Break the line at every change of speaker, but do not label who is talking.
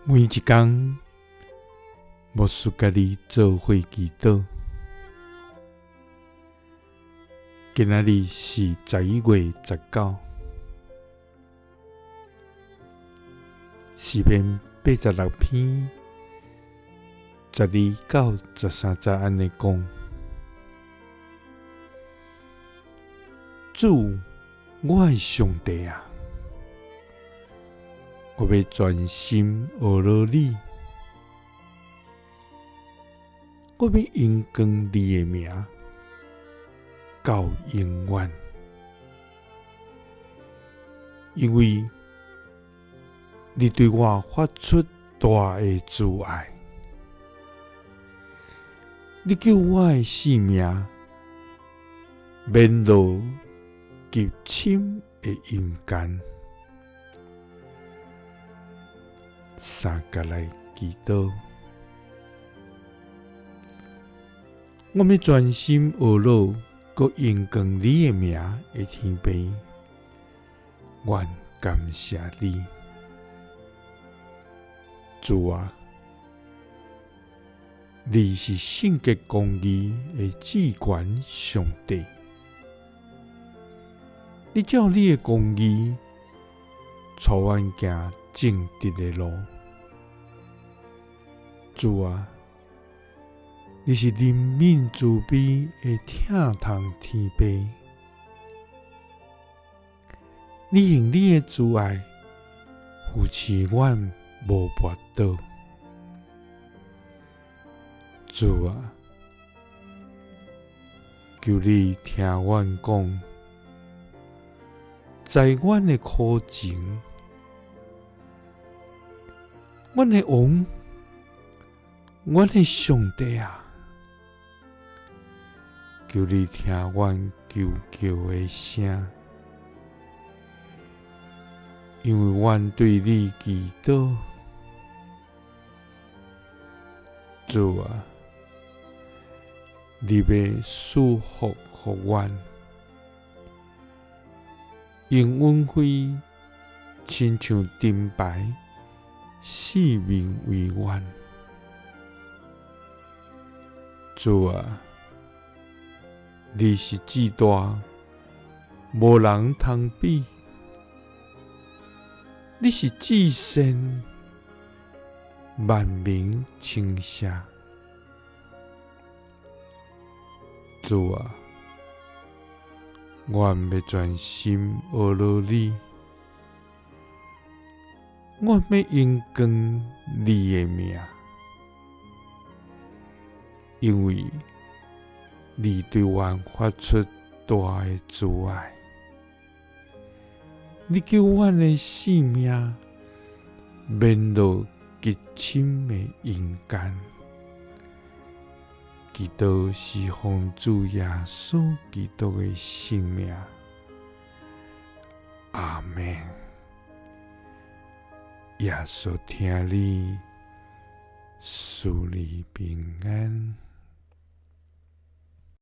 每一工，牧師佮你做伙祈禱。今仔日是11月19，詩篇86篇12到13節按呢講：主，我的上帝啊！我欲專心呵咾你，我欲榮光你的名到永遠，因為你對我發出大的慈愛，你救我的性命免落極深的陰間。三佮來祈禱，我欲專心呵咾，閣榮光你的名的天父，阮感謝你，主啊，你是聖潔公義的至懸上帝，你照你的公義，帶阮行正直的路。主啊，你是憐憫慈悲的疼痛天父，你用你的慈愛扶持阮無跋倒。主啊，求你聽阮講，知阮的苦情，阮的王，阮的上帝啊，求你聽阮求叫的聲，因為阮對你祈禱。主啊，你欲賜福予阮，用恩惠親像燈牌，四面圍阮。主啊，你是至大，無人通比；你是至善，萬民稱謝。主啊，阮欲專心呵咾你，阮欲榮光你的名，因為你對阮發出大的慈愛，你救阮的性命免落極深的陰間。祈禱是奉主耶穌基督的聖名，阿們。耶穌疼你，賜你平安。